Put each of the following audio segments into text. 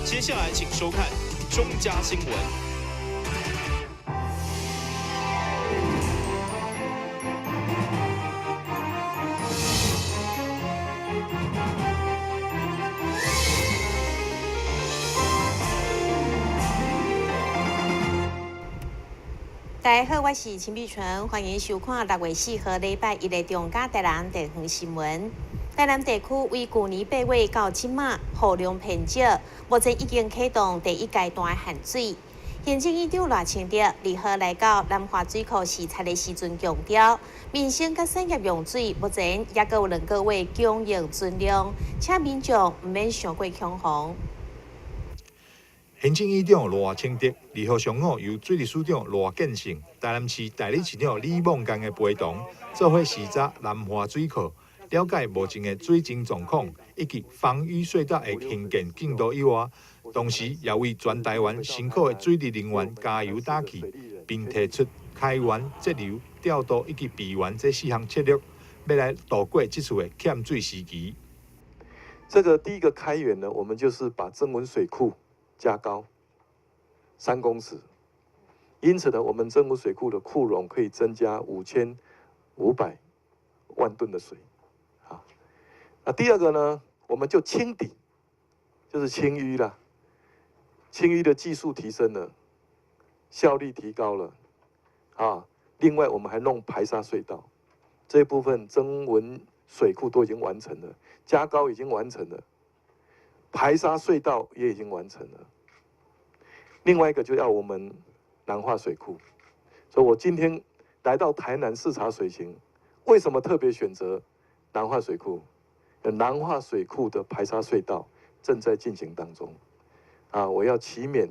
接下來請收看中嘉新聞。大家好，我是陳美純，歡迎收看6月4號禮拜一的中嘉台南地方新聞。台南地區為舊年8月到這馬，雨量偏少，目前已經啟動第一階段的限水。行政院長賴清德2號來到南華水庫視察的時陣強調，民生佮產業用水目前猶閣有2個月供應存量，請民眾毋免傷過恐慌。行政院長賴清德2號上午由水利署長賴建勝、台南市代理市長李孟剛的陪同，做伙視察南華水庫，了解目前的水情狀況以及防雨隧道的興建進度以外，同時也為全台灣辛苦的水利人員加油打氣，並提出開源節流、調度以及備源這四項策略，欲來度過這次的欠水時期。這個第一個開源呢，我們就是把曾文水庫加高3公尺，因此呢，我們曾文水庫的庫容可以增加5500萬噸的水。啊，那第二個呢，我們就清底，就是清淤啦。清淤的技術提升了，效率提高了。啊，另外我們還弄排沙隧道，這部分曾文水庫都已經完成了，加高已經完成了，排沙隧道也已經完成了。另外一個就要我們南化水庫，所以我今天來到台南視察水情，為什麼特別選擇南化水庫？南化水庫的排沙隧道正在進行當中，啊，我要期勉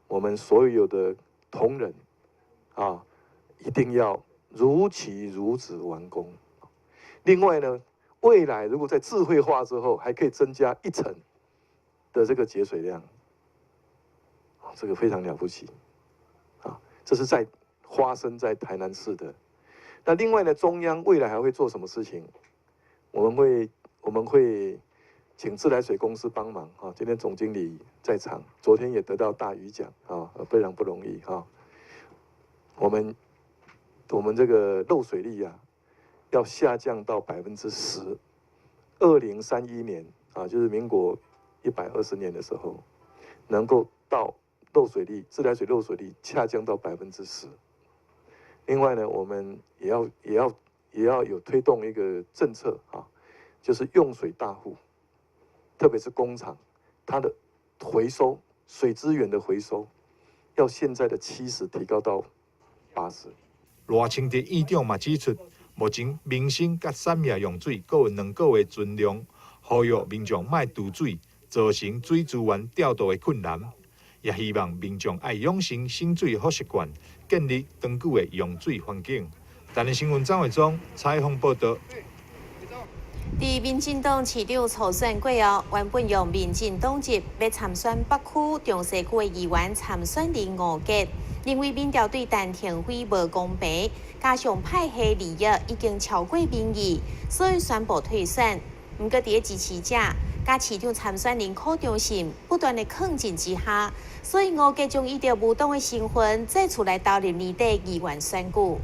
我們所有的同仁，啊，一定要如期如質完工。另外呢，未來如果在智慧化之後，還可以增加1成的這個節水量。這個非常了不起，啊，這是在發生在台南市的。那另外呢，中央未來還會做什麼事情？我們會請自來水公司幫忙啊。今天總經理在場，昨天也得到大魚獎啊，非常不容易啊。我們這個漏水率啊，要下降到10%。2031年啊，就是民國120年的時候，能夠到漏水率，自來水漏水率下降到10%。另外呢，我們也要有推動一個政策啊，就是用水大戶，特別是工廠，它的回收水資源的回收，要現在的70提高到80。賴清德院長嘛指出，目前民生佮產業用水閣有2個月存量，呼籲民眾莫挃水，造成水資源調度的困難。也希望民眾愛養成省水好習慣，建立長久的用水環境。台南新聞張偉忠採訪報導。佇民進黨市長初選過後，原本用民進黨籍欲參選北區、中西區的議員參選人吳傑，認為民調對陳亭妃無公平，加上派系利益已經超過民意，所以宣布退選。毋過，佇咧支持者佮市長參選人柯中信不斷的抗爭之下，所以吳傑將以著無黨的身份再次來投入年底議員選舉。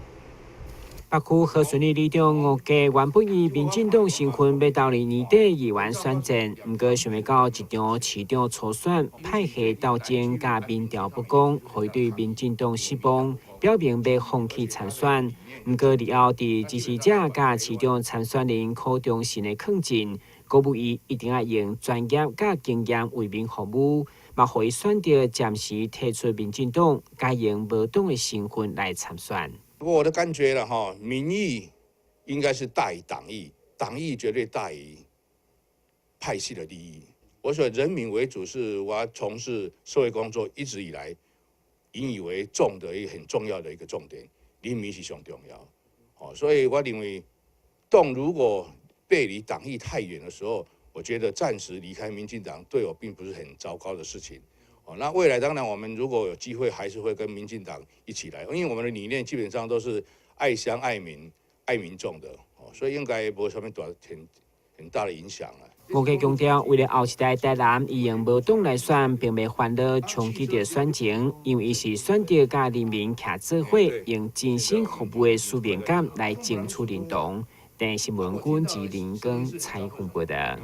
北區和順里里長吳傑原本以民進黨身份欲投入年底議員選戰，毋過想欲到一場市長初選派系鬥爭佮民調不公，予伊對民進黨失望，表明欲放棄參選。毋過日後佇支持者佮市長參選人柯中信的抗爭，鼓舞伊一定愛用專業佮經驗為民服務，嘛予伊選擇暫時退出民進黨，改用無黨的身份來參選。我的感覺了哈，民意應該是大於黨意，黨意絕對大於派系的利益。我說人民為主，是我從事社會工作一直以來引以為重的一個很重要的一個重點，人民是上重要。哦，所以我認為，黨如果背離黨意太遠的時候，我覺得暫時離開民進黨對我並不是很糟糕的事情。哦，那未來當然我們如果有機會，還是會跟民進黨一起來，因為我們的理念基本上都是愛鄉愛民、愛民眾的，哦，所以應該無啥物大很很大的影響啊。吳傑強調，為了後一代台南，伊用無黨來選，並袂煩惱衝擊著選情，因為伊是選擇佮人民徛做伙，用真心服務的使命感來爭取認同。電視新聞軍自林光採訪報道。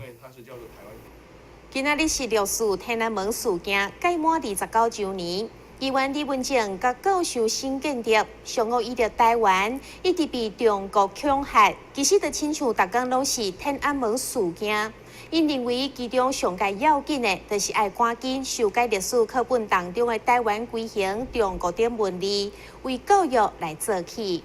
今仔日是六四天安門事件屆滿29週年，議員李文正佮教授沈建德上午倚著台灣一直被中國恐嚇，其實就親像逐工攏是天安門事件。𪜶認為其中上蓋要緊的，就是愛趕緊修改歷史課本當中的台灣歸還中國等文字，為教育來做起。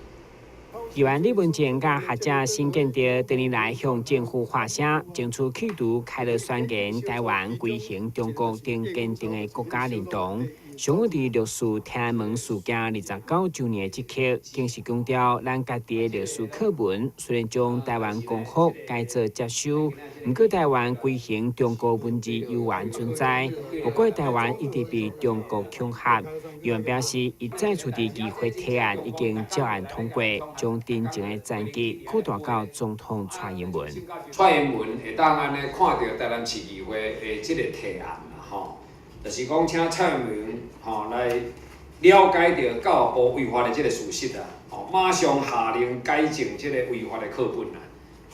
議員李文正佮學者沈建德多年來向政府發聲，爭取去除開羅宣言台灣歸還中國等堅定的國家認同。上午佇六四天安門事件29週年的這刻，更是強調咱家己的歷史課文雖然將台灣光復改做接收，毋過台灣歸還中國文字猶原存在。不過台灣一直被中國恐嚇。議員表示，伊再次佇議會提案已經照案通過，將陳情的層級擴大到總統蔡英文。蔡英文會當按呢看著台南市議會的這個提案啦，吼。就是講，請蔡英文吼來了解著教育部違法的這個事實啊，吼，馬上下令改正這個違法的課本啊，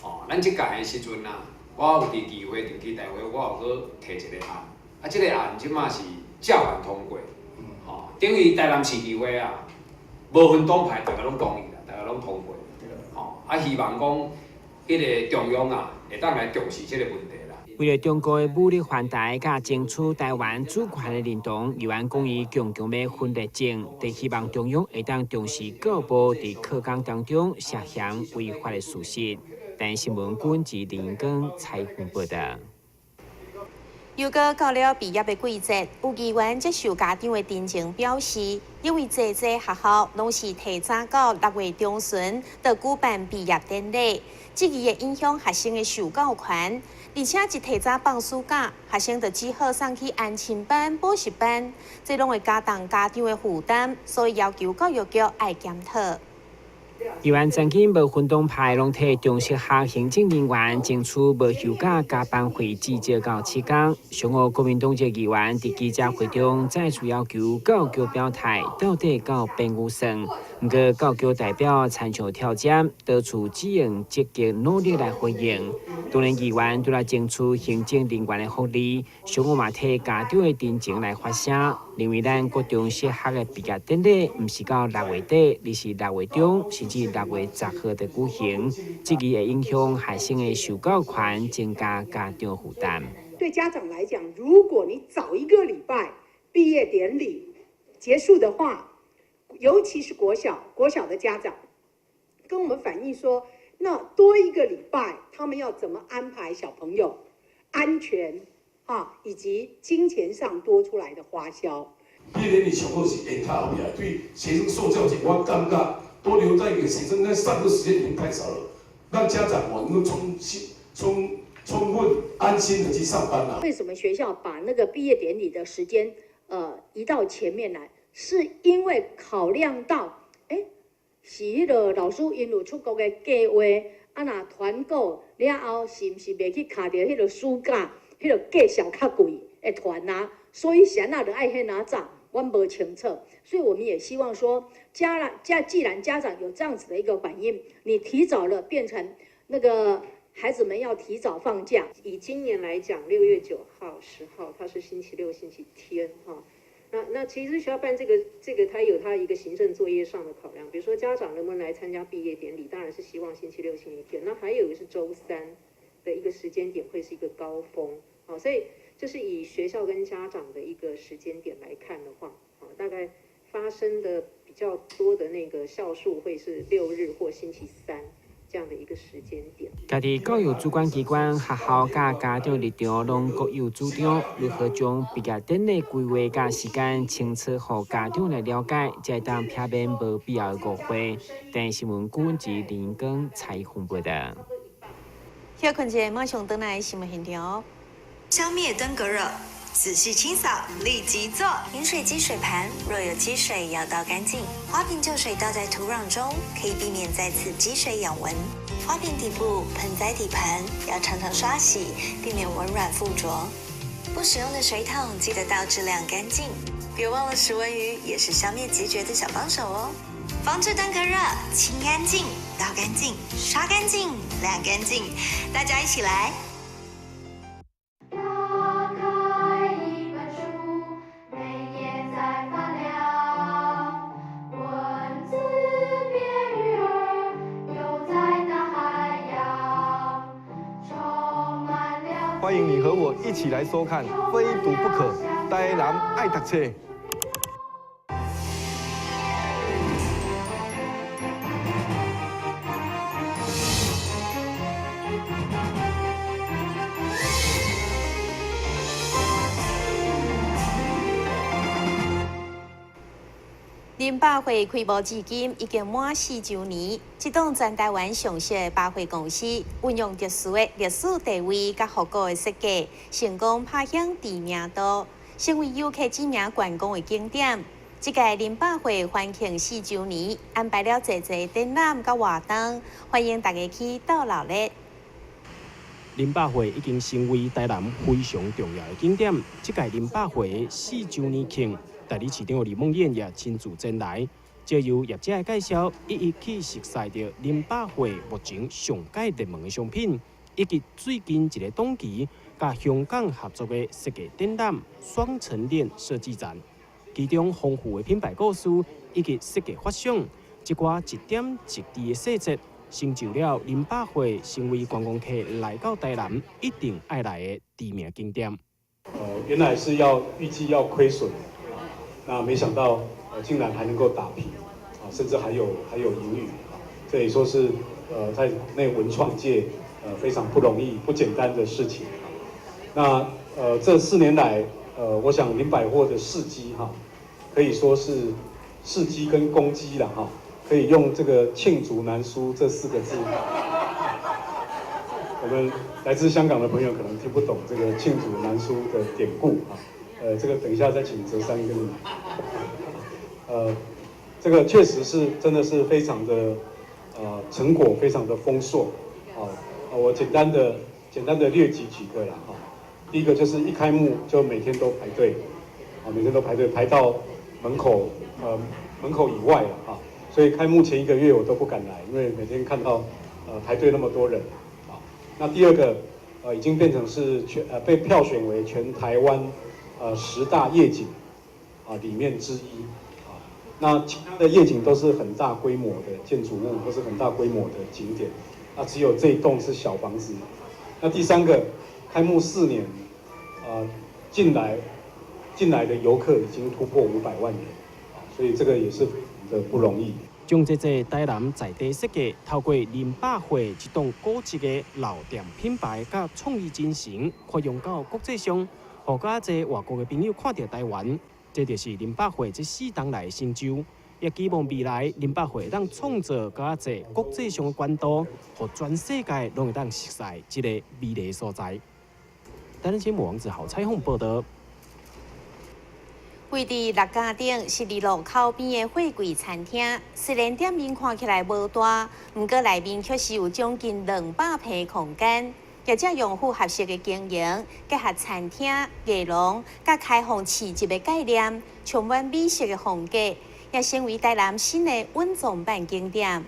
吼，咱這屆的時陣啊，我有佇議會定期大會，我有閣提一個案，啊，這個案這馬是照案通過，吼，等於台南市議會啊，無分黨派，大家攏同意啦，大家攏通過，吼，啊，希望講彼個中央啊，會當來重視這個問題。為了中國的武力犯台，佮爭取台灣主權的認同，議員講伊強強欲分裂症，佇希望中央會當重視教育部佇課綱當中涉嫌違法的事實。台視新聞軍自林光採訪報道。又閣到了畢業的季節，有議員接受家長的陳情表示，因為濟濟學校攏是提早到6月中旬就舉辦畢業典禮，這個會影響學生的受教權，而且一提早放暑假，學生就只好送去安親班、補習班，這攏會加重家長的負擔，所以要求教育局愛檢討。議員曾經無分黨派，攏替中小學行政人員爭取無休假加班費至少到7工。上午國民黨籍議員佇記者會中再次要求教育局表態，到底到邊預算？毋過教育局代表親像跳針，多處只用積極努力來回應。當然，議員除了爭取行政人員的福利，上午嘛替家長的陳情來發聲，認為咱國中小學的畢業典禮毋是到6月底，而是6月中，甚至6月10號的舉行，這個會影響學生的受教權，增加家長負擔。對家長來講，如果你早一個禮拜畢業典禮結束的話，尤其是國小，國小的家長跟我們反映說，那多一個禮拜，他們要怎麼安排小朋友安全啊，以及金錢上多出來的花銷。畢業典禮上好是延較後壁，對學生受教權，我感覺多留在給學生，那上課時間已經太少了，讓家長我能夠充心充充分安心的去上班啦。為什麼學校把那個畢業典禮的時間，移到前面來？是因為考量到，是彼個老師𪜶有出國的計劃，啊，若團購了後，是毋是袂去卡著彼個暑假，彼個價數較貴的團啊？所以是按怎就愛彼若早，阮無清楚，所以我們也希望說，既然家長有這樣子的一個反應，你提早了變成那個孩子們要提早放假。以今年來講，6月9號、10號，它是星期六、星期天，哈。那其實學校辦這個，它有它一個行政作業上的考量，比如說家長能不能來參加畢業典禮，當然是希望星期六、星期天。那還有一個是週三的一個時間點會是一個高峰，好，所以就是以學校跟家長的一個時間點來看的話，大概發生的比較多的那個校數會是六日或星期三這樣的一個時間點。家己教育主管機關、學校佮家長立場攏各有主張，如何將畢業典禮規劃佮時間清楚，予家長來了解，才會當避免無必要的誤會。電視新聞軍自林光採訪報道。歇睏者，馬上轉來新聞現場。消滅登革熱，仔細清掃，立即做。飲水機水盤若有積水，要倒乾淨。花瓶舊水倒在土壤中，可以避免再次積水養蚊。花瓶底部、盆栽底盘要常常刷洗，避免蚊卵附着。不使用的水桶记得倒置晾干净。别忘了食蚊鱼也是消灭孑孓的小帮手哦。防治登革热，清干净、倒干净、刷干净、晾干净，大家一起来。打开一本书，每页在发亮，文字变鱼儿，游在大海洋，充满了。欢迎你和我一起来收看《非读不可》，台南爱读册。林百货开幕至今已经满4周年，这栋全台湾上市的百货公司，运用特殊的历史地位佮复古的设计，成功拍响知名度，成为游客知名观光的景点。这届林百货欢庆4周年，安排了济济展览佮活动，欢迎大家去斗闹热。林百货已经成为台南非常重要的景点。这届林百货4周年庆，代理市长李孟谚也亲自前来，藉由业者的介绍，一一去熟悉著林百货目前上盖热门的商品，以及最近一个档期佮香港合作的设计展览双层链设计展，其中丰富的品牌故事以及设计发想，这寡一点一滴的细节，成就了林百货成为观光客来到台南一定爱来的知名景点。原来是要预计要亏损。那没想到，竟然还能够打平，啊，甚至还有盈余，啊，这也说是在内文创界非常不容易、不简单的事情。那这4年来，我想林百货的事迹哈，可以说是事迹跟功绩了哈，可以用这个罄竹难书这4个字。我们来自香港的朋友可能听不懂这个罄竹难书的典故啊。这个等一下再请哲山跟你。这个确实是真的是非常的，成果非常的丰硕，啊，我简单的列举几个啦，哈。第一个就是一开幕就每天都排队，啊，每天都排队排到门口，门口以外了，哈。所以开幕前1个月我都不敢来，因为每天看到，排队那么多人，啊。那第二个，已经变成是被票选为全台湾10大夜景啊里面之一啊，那其他的夜景都是很大规模的建筑物或是很大规模的景点，那只有这一栋是小房子。那第三个，开幕4年，进来的游客已经突破500万人，啊，所以这个也是非常的不容易。将这个台南在地设计，透过林百货这栋古迹的老店品牌，佮创意精神，发扬到国际上。予较济外国的朋友看著台湾，这就是林百货这4冬来的成就。也期望未来林百货当创造较济国际上的管道，予全世界拢会当熟悉这个美丽所在。台南新闻王子豪采访报道。位伫六家顶十字路口边的货柜餐厅，虽然店面看起来无大，毋过内面却是有将近200坪空间。业者用复合式的经营，结合餐厅、艺廊、佮开放市集的概念，充满美食的风格，也成为台南新的稳重版景点。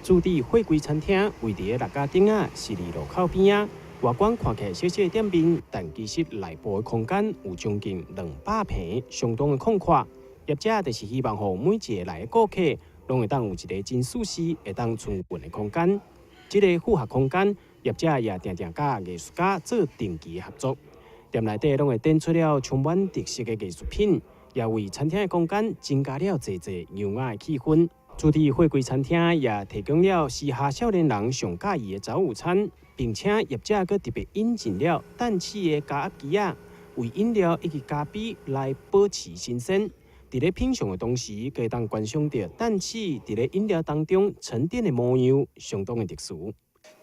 驻地货柜餐厅位伫六家顶仔十字路口边仔，外观看起来小小的店面，但其实内部的空间有将近200坪，相当的广阔。业者就是希望，予每一个来的顾客，拢会当有一个真舒适、会当充分的空间。这个复合空间，业者也定定佮艺术家做定期合作，店内底拢会展出了充满特色的艺术品，也为餐厅的空间增加了济济优雅的气氛。驻地货柜餐厅也提供了时下少年人上佮意的早午餐，并且业者阁特别引进了氮气的加压机仔，为饮料以及咖啡来保持新鲜。伫咧品尝的同时，阁会当观赏著氮气伫咧饮料当中沉淀的模样，相当的特殊。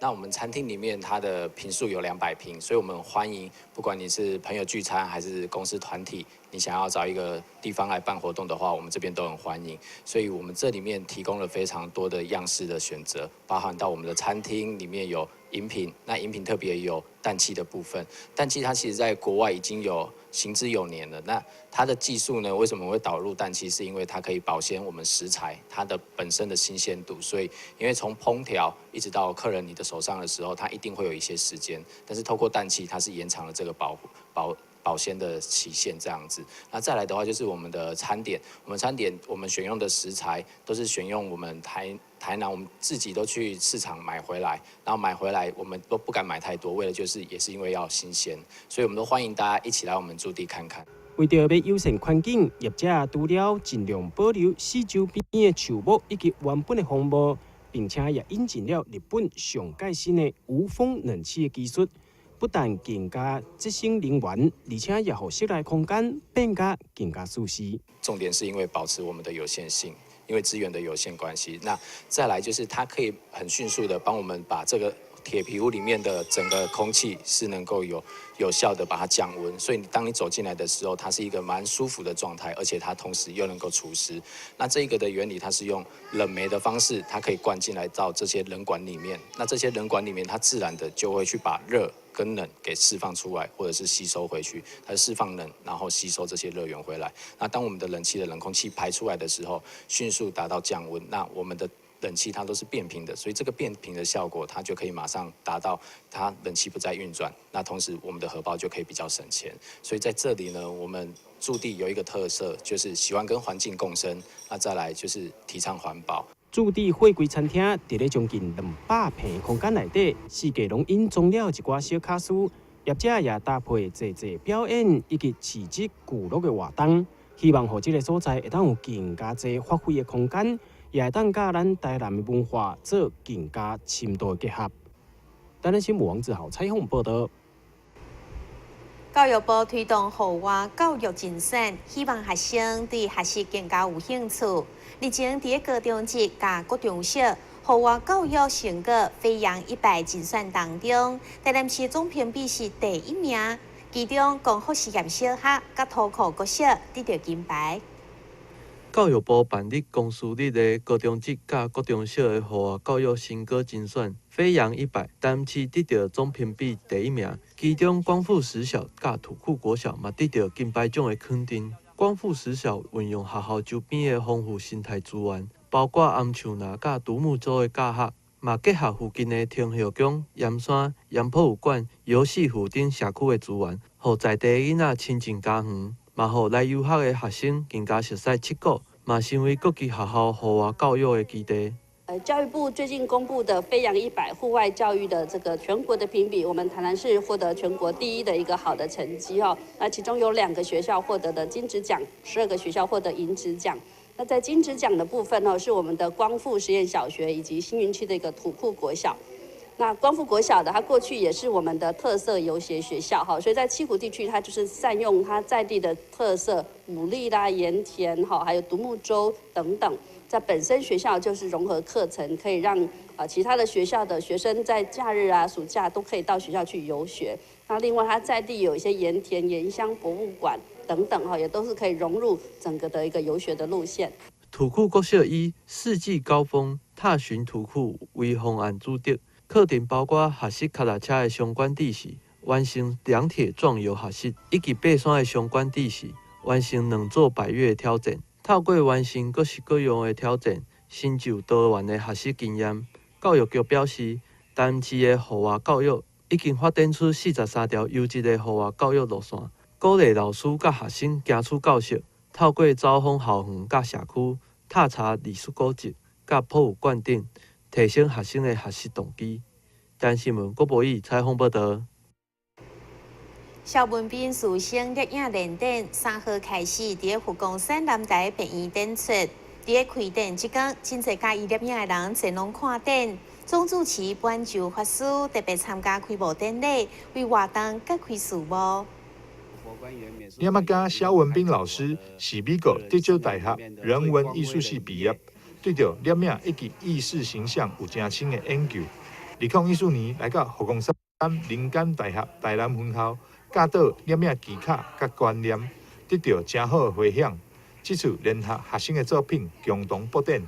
那我們餐廳裡面它的坪數有200坪，所以我們歡迎不管你是朋友聚餐還是公司團體，你想要找一個地方來辦活動的話，我們這邊都很歡迎。所以我們這裡面提供了非常多的樣式的選擇，包含到我們的餐廳裡面有飲品，那飲品特別有氮氣的部分。氮氣它其實在國外已經有行之有年了。那它的技術呢，為什麼會導入氮氣？是因為它可以保鮮我們食材它的本身的新鮮度。所以，因為從烹調一直到客人你的手上的時候，它一定會有一些時間。但是透過氮氣，它是延長了這個保鮮的期限這樣子。那再來的話，就是我們的餐點，我們餐點我們選用的食材都是選用我們台南，我們自己都去市場買回來，然後買回來我們都不敢買太多，為了就是也是因為要新鮮，所以我們都歡迎大家一起來我們駐地看看。為著欲友善環境，業者除了盡量保留四周邊的樹木以及原本的風貌，並且也引進了日本上蓋新的無風冷氣的技術，不但更加節省能源，而且也予室內空間變甲更加舒適。重點是因為保持我們的有限性，因為資源的有限關係。那再來就是它可以很迅速的幫我們把這個鐵皮屋裡面的整個空氣是能夠有效的把它降溫，所以當你走進來的時候，它是一個蠻舒服的狀態，而且它同時又能夠除濕。那這個的原理，它是用冷媒的方式，它可以灌進來到這些冷管裡面。那這些冷管裡面，它自然的就會去把熱跟冷給釋放出來，或者是吸收回去。它釋放冷，然後吸收這些熱源回來。那當我們的冷氣的冷空氣排出來的時候，迅速達到降溫。那我們的冷氣它都是變頻的，所以這個變頻的效果，它就可以馬上達到它冷氣不再運轉。那同時我們的荷包就可以比較省錢。所以在這裡呢，我們駐地有一個特色，就是喜歡跟環境共生。那再來就是提倡環保。駐地貨櫃餐廳佇咧將近200坪空間內底，四界攏隱裝了一寡小巧思，業者也搭配濟濟表演以及市集娛樂的活動，希望予這个所在會當有更加濟發揮的空間，也會當佮咱台南的文化做更加深度的結合。台南新聞王志豪採訪報導。教育部推動戶外教育甄選，希望學生對學習更加有興趣。日前，佇高中職佮國中小戶外教育成果飛揚100甄選當中，台南市總評比是第一名，其中光復實驗小學佮土庫國小得著金牌。教育部辦理公司日的高中職佮國中小的戶外教育成果甄選，飛揚100，台南市得著總評比第一名，其中光復實小佮土庫國小嘛得著金牌獎的肯定。光復實小運用學校周邊的豐富生態資源，包括桉樹林佮獨木舟的教學，嘛結合附近的天后宮、鹽山、鹽博物館、遊戲湖等社區的資源，予在地的囡仔親近家園，嘛予來遊學的學生更加熟悉七股，嘛成為國際學校戶外教育的基地。教育部最近公布的飛揚100戶外教育的這個全國的評比，我們台南市獲得全國第一的一個好的成績哦。那其中有2個學校獲得的金質獎，12個學校獲得銀質獎。那在金質獎的部分呢，是我們的光復實驗小學以及新雲區的一個土庫國小。那光復國小的，它過去也是我們的特色遊學學校哈，所以在七股地區，它就是善用它在地的特色牡蠣啦、鹽田哈，還有獨木舟等等。在本身學校就是融合課程，可以讓其他的學校的學生在假日啊、暑假都可以到學校去遊學。那另外，它在地有一些鹽田、鹽鄉博物館等等哈，也都是可以融入整個的一個遊學的路線。土庫國小以四季高峰踏尋土庫為方案主軸，課程包括學習腳踏車的相關知識，完成兩鐵壯遊學習，以及爬山的相關知識，完成兩座百岳挑戰。透過完成各式各樣的挑戰，成就多元的學習經驗。教育局表示，台南市的戶外教育已經發展出43條優質的戶外教育路線，鼓勵老師佮學生行出教室，透過走訪校園佮社區，踏查歷史古蹟佮博物館等，提升學生的學習動機。台南新聞郭博宇採訪報導。蕭文彬師生攝影聯展3號開始，佇佛光山南台病院展出。佇開展這工，真濟佮意攝影的人前往看展。總主持本周法師特別參加開幕典禮，為活動揭開序幕。音樂家蕭文彬老師是美國德州大學人文藝術系畢業，對著攝影以及意識形象有誠深的研究。2014年來到佛光山靈感大學台南分校教導攝影技巧佮觀念，得著誠好的迴響。這次聯合學生的作品共同布展，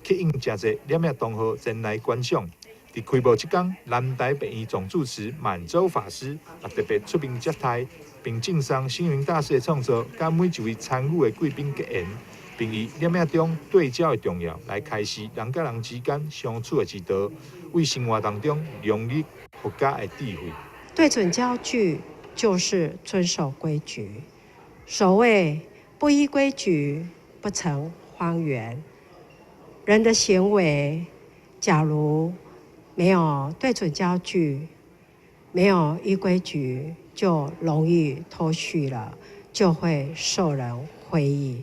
吸引誠濟攝影同好前來觀賞。佇開幕這工，南台別院總住持滿洲法師也特別出面接待，並贈送星雲大師的創作，佮每一位參與的貴賓結緣，並以攝影中對焦的重要來開示人佮人之間相處的之道，為生活當中融入佛家的智慧。對準焦距就是遵守規矩，所謂不依規矩不成方圓。人的行為，假如沒有對準焦距，沒有依規矩，就容易脫序了，就會受人非議。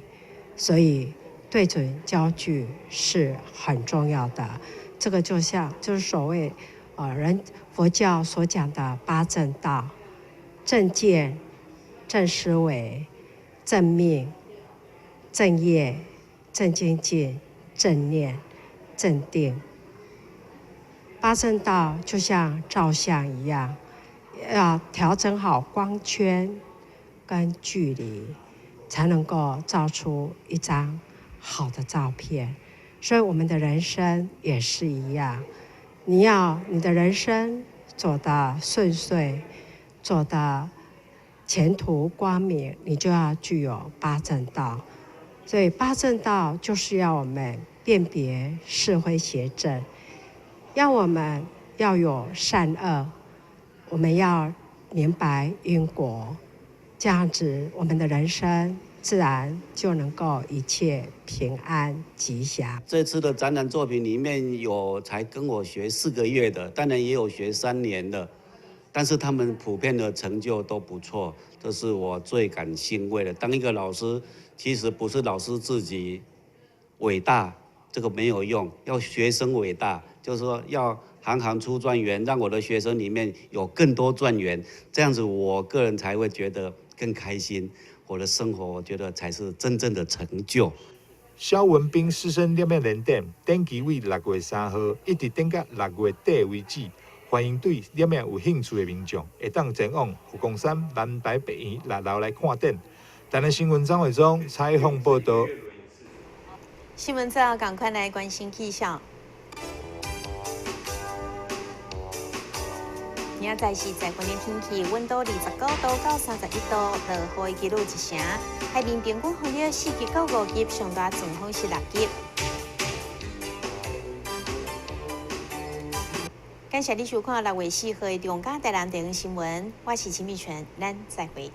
所以對準焦距是很重要的。這個就像就是所謂，人佛教所講的八正道：正見、正思維、正命、正業、正精進、正念、正定。八正道就像照相一樣，要調整好光圈跟距離，才能夠照出一張好的照片。所以我們的人生也是一樣，你要你的人生走得順遂，走得前途光明，你就要具有八正道。所以八正道就是要我們辨別是非邪正。要我們要有善惡，我們要明白因果，這樣子我們的人生自然就能夠一切平安吉祥。這次的展覽作品裡面有才跟我學4個月的，當然也有學3年的，但是他們普遍的成就都不錯，這是我最感欣慰的。當一個老師，其實不是老師自己偉大，這個沒有用，要學生偉大。就是說，要行行出狀元，讓我的學生裡面有更多狀元，這樣子我個人才會覺得更開心。我的生活，我覺得才是真正的成就。蕭文彬師生攝影聯展，展期為6月3號，一直展到6月底為止。歡迎對攝影有興趣的民眾，會當前往佛光山南台別院6樓來看展。台南新聞張偉忠採訪報道。新聞最後，趕快來關心氣象。明仔載是在雲的天氣，溫度29度到31度，落雨的幾率1成。海面平均風力4級到5級，上大陣風是6級。感謝你收看6月4號的中嘉台南地方新聞，我是秦美泉，咱再會。